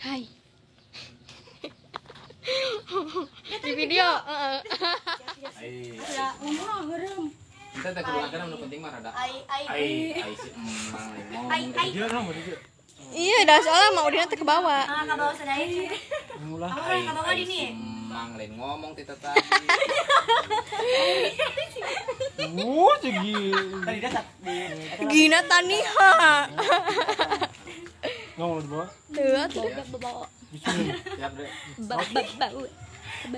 Hai. Di video. Ai. Ya, ngomong heureum. Kita teh kudu lagana nu penting mah rada. Ai ai. Ai si emang ngomong. Ai ai. Iya, dah soalnya mau Udina teh ke bawah. Ah, ka bawah sadaya. Mulah. Ai ka bawah di nih. Emang lain ngomong ti tadi. Wuh, segi. Tadi dia tak di Gina Taniha. Ngomong di bawah. Tuh, atuh bawa. Siap, Dek. Bau.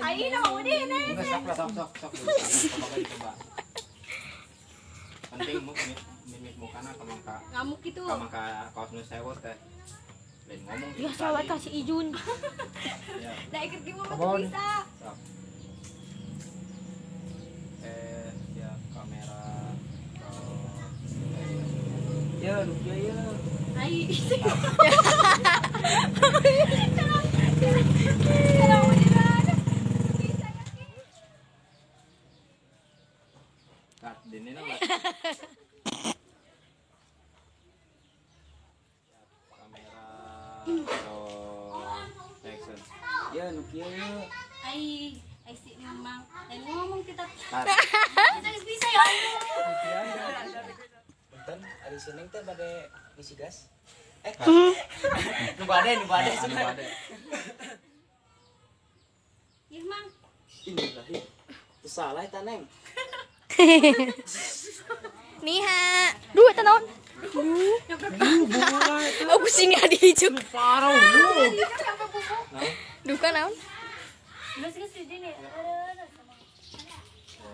Ai na mau di nih. Enggak sok sok sok. Coba. Penting mimik mukana kamangka. Ngamuk gitu. Kamangka kaos nu sewot teh. Lain ngomong Ya sawat kasih Ijun. Nah, ikut gimana tuh bisa. Sok. Siap kamera. Ya, lu ya. Ai. Cut dini na. Kamera. Action. Ya, nu kieu ya. Ai, ai si Mamang. Lain ngomong kita. Kita geus bisa ya. Punten, ari si Neng teh bade ngisi gas. Nu bade, nu bade. Ih, Mang. Innalillahi. Teu salah eta Neng. Niha. Duh, eta naon? Duh. Aku sini ada hijau. Parah lu. Duh kan naon? Geus geus di sini.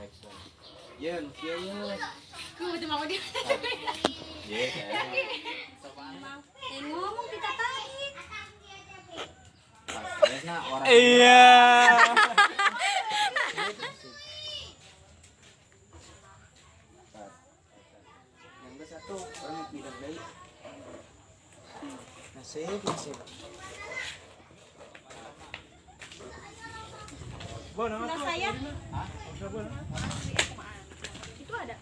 Action. Ya, nu kieu ya. Ku teu mau dia. Ye. Lain ngomong kita tadi. Iya. Yang ke satu orang pindah deui. Nasib, nasib. Nah, saya. Itu ada.